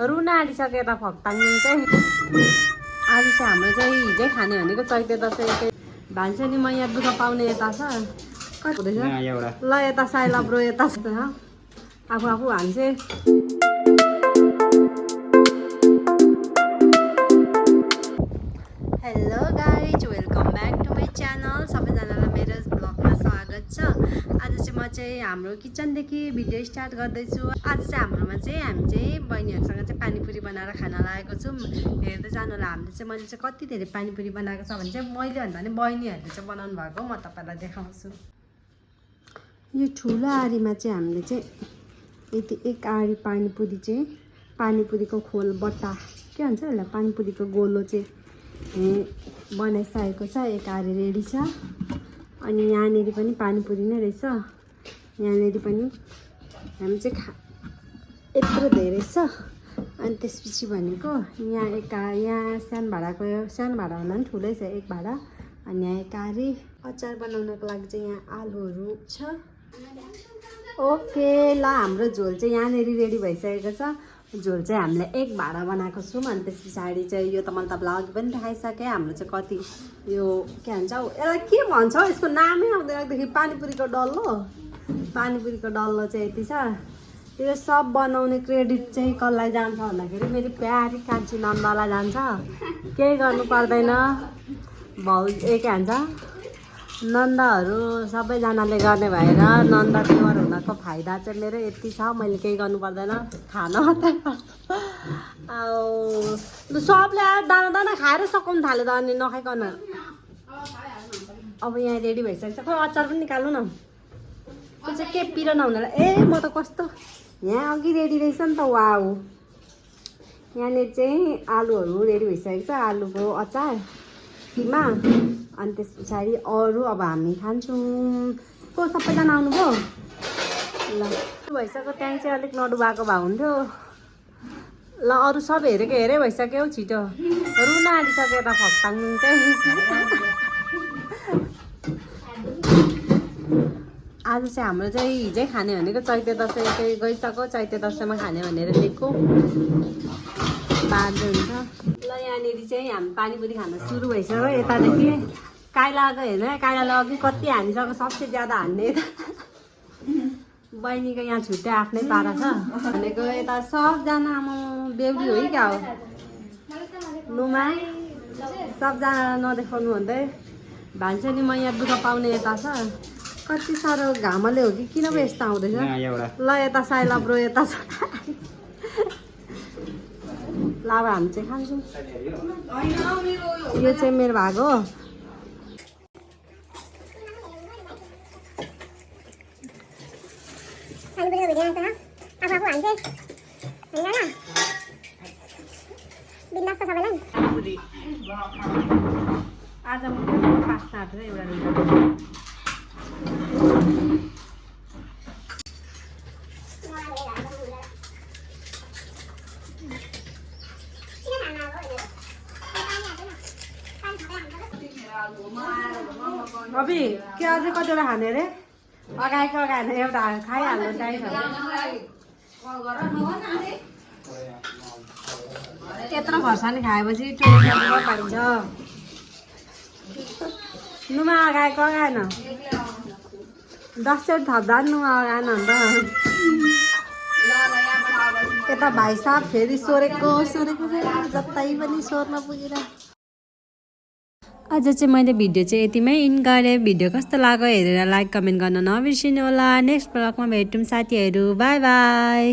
रुन आँटिसक्यो यता फक्ताङ चाहिँ। आज चाहिँ हाम्रो चाहिँ हिजै खाने भनेको चैते दसैँ भान्सेनी मैया दुःख पाउने यता छ कति हुँदैछ ल यता साइला ब्रो यता छ आफू आफू हान्छे। Hello guys welcome back to my channel. सबैजनालाई मेरो ब्लगमा स्वागत छ। आज चाहिँ म चाहिँ हाम्रो किचनदेखि भिडियो स्टार्ट गर्दैछु। आज चाहिँ हाम्रोमा चाहिँ हामी चाहिँ बहिनीहरूसँग चाहिँ पानीपुरी बनाएर खान लागेको छौँ। हेर्दै जानु होला हामीले चाहिँ मैले चाहिँ कति धेरै पानीपुरी बनाएको छ भने चाहिँ मैले भन्दा पनि बहिनीहरूले चाहिँ बनाउनु भएको म तपाईँलाई देखाउँछु। यो ठुलो आरीमा चाहिँ हामीले चाहिँ यति एक आरी पानीपुरी चाहिँ पानीपुरीको खोल बट्टा के भन्छ यसलाई पानीपुरीको गोलो चाहिँ बनाइसकेको छ। एक आरी रेडी छ। अनि यहाँनिर पनि पानीपुरी नै रहेछ। यहाँनिर पनि हामी चाहिँ यत्रो धेरै छ। अनि त्यसपछि भनेको यहाँ यहाँ सानो भाँडाको सानो भाँडा भन्दा पनि ठुलै छ एक भाँडा। अनि यहाँ एक आरी अचार बनाउनको लागि चाहिँ यहाँ आलुहरू छ। ओके ल हाम्रो झोल चाहिँ यहाँनिर रेडी भइसकेको छ। झोल चाहिँ हामीले एक भाँडा बनाएको छौँ। अनि त्यस पछाडि चाहिँ यो त मैले तपाईँलाई अघि पनि देखाइसकेँ। हाम्रो चाहिँ कति यो के भन्छ हौ यसलाई के भन्छ हौ यसको नामै आउँदैन। पानीपुरीको डल्लो पानीपुरीको डल्लो चाहिँ यति छ। यो सब बनाउने क्रेडिट चाहिँ कसलाई जान्छ भन्दाखेरि मेरो प्यारी कान्छी नन्दलाई जान्छ। केही गर्नु पर्दैन भाउ के भन्छ नन्दहरू सबैजनाले गर्ने भएर नन्द देवर हुनको फाइदा चाहिँ मेरो यति छ। मैले केही गर्नु पर्दैन खान मात्रै अब सबले दाना दाना खाएर सकाउनु थाल्यो त अनि नखाइकन। अब यहाँ रेडी भइसकेको छ। खोइ अचार पनि निकाल्नु न त्यो चाहिँ के पिरो नहुनेलाई। ए म त कस्तो यहाँ अघि रेडी रहेछ नि त। वाउ यहाँनिर चाहिँ आलुहरू रेडी भइसकेको छ। आलुको अचार किमा। अनि त्यस पछाडि अरू अब हामी खान्छौँ। को सबैजना आउनुभयो ल भइसक्यो। त्यहाँ चाहिँ अलिक नडुबाएको भए हुन्थ्यो। ल अरू सब हेरेको हेरे भइसक्यो छिटो रुन आँटिसक्यो यता फक्ताङ चाहिँ। आज चाहिँ हाम्रो चाहिँ हिजै खाने भनेको चैते दसैँ चाहिँ गइसक्यो। चैते दसैँमा खाने भनेर दिएको बाँझो हुन्छ। ल यहाँनिर चाहिँ हामी पानीपुरी खान सुरु भइसक्यो। यतादेखि काइलाको हेर्नु काइलाले अघि कति हानिसक्यो। सबसे ज्यादा हान्ने बहिनीको यहाँ छुट्टै आफ्नै पारा छ भनेको। यता सबजना आमा बेहुली हो कि क्या हो नुमा सबजनालाई नदेखाउनु भन्दै भान्सेनी मैया दुःख पाउने यता छ। कति साह्रो घामले हो कि किन पो यस्तो आउँदैछ। ल यता साइला ब्रो यता छ। ल अब हामी चाहिँ खान्छौँ। यो चाहिँ मेरो भाग हो। आज म पास्ता एउटा अबि के अझै कतिवटा खाने अरे अगाएको खाने एउटा खाइहाल्नु चाहिन्छ। त्यत्रो खर्सानी खाएपछि टोइलेट पाइन्छ। नुमा अगाएको अगाएन 10 चोटि थप्दा पनि नुमा अगाएन अन्त। यता भाइ साहब फेरि सोरेको जतै पनि सोर्न पुगेर। आज चाहिँ मैले भिडियो चाहिँ यतिमै इन गरेँ। भिडियो कस्तो लाग्यो हेरेर लाइक कमेन्ट गर्न नबिर्सिनु होला। नेक्स्ट ब्लगमा भेटौँ साथीहरू। By by.